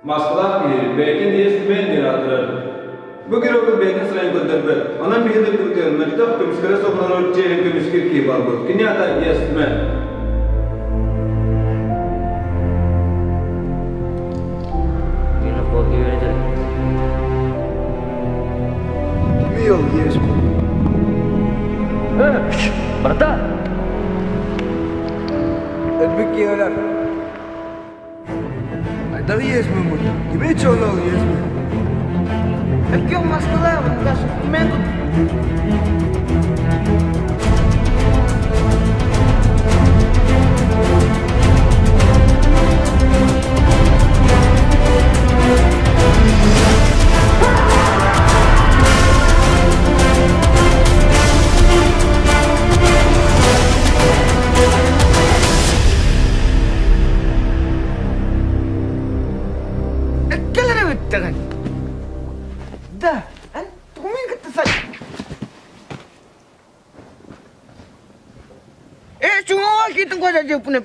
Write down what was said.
Маскалаах киһи бэйэтин Yes Man диэн аатырар. Бу геройбут бэйэтин сырайын көрдөрбөт. Онон биһи дойдубутугар мөлтөх, көмүскэлэ суох норуот чиэһин көмүскүүр киһи буолбут. Кини аата Yes Man. Кимий ол Yes Man? Братан! Өлбүт киһи өлөр. Айдах иэсмин Кими чолол иэсмин? Эккио Москва, даже документ. Эккелere бүттэҕин. Да, эн тугумин кытта сай. Э, чуҥа китин кожа жеппуне.